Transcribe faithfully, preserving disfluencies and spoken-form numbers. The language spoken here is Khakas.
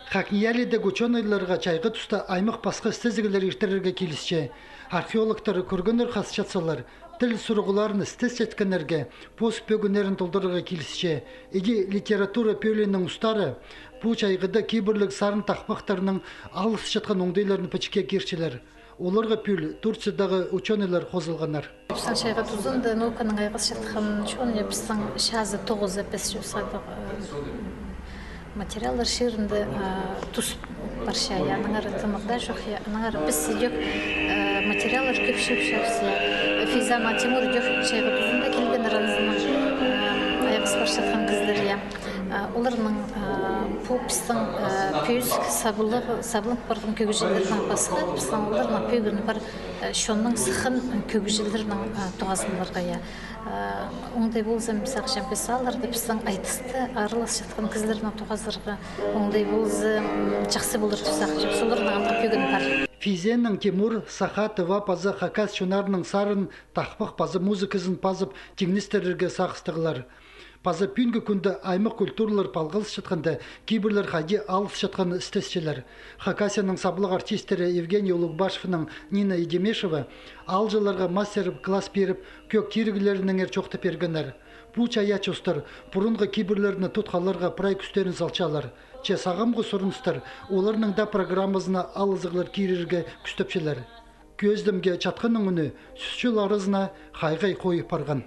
ХакНИИЯЛИ-дегі учёныйларға чайғы туста аймах пасха істезіглер иртірерге килісче. Археологтар кӧргеннер хазычатсалар, тіл сурығларын істесчеткеннерге пос пӧгіннерін толдырарға килісче. Іди литература пӧлиинің устары пу чайғыда кибірліг сарын тахпахтарның алысчатхан оңдайларын пічікке кирчелер. Оларға пӱӱл Турциядағы учёныйлар хозылғаннар. Пістің чайғы тузында науканың айғасчатхан чоны, пістің чазы тоғызы піс чоосхадығ материаллар чирінде тус парча, я, аннаңар тымағда чох, я, аннаңар піс идӧк материаллар кӧп чыыпчабыс, я. Фейза анаң Тимур идӧк чайғы тузында килгеннер, анзының айғас парчатхан кізілер, я. Оларның пу пістің пӧзік саблығ, саблығ парған кӧгҷілернең пасха, пістің оларның пӧгін пар чонның сыххан кӧгҷілернең тоғазыларға, я. Оңдай полза, мин сағынчам, піс аларны пістің айтыста араласчатхан кізілернең тоғазарға, оңдай полза, чахсы полар тіп сағынчам, соларның андағ пӧгін пар. Фейзенең Тимур саха, тыва паза хакас чоннарының сарын, тахпах паза музыказын пазып тиңнестірерге сағыстығлар. Паза пӱӱнгі кӱнде аймах культуралар палғалысчатханда кибірлер хайди алысчатханын істесчелер. Хакасияның саблығ артисттері Евгений Улугбашевнаң Нина Идемешева аалҷыларға мастер-класс пиріп, кӧг тиріглерінеңер чоохтап пиргеннер. Пу чайаачы устар пурунғы кибірлерні тут халарға прай кӱстерін салчалар. Че сағамғы сурыныстар оларның даа программазына алызығлар кирерге кӱстепчелер. Кӧзідімге, чатханның ӱні сӱсчіл аразына хайғай хойып парған.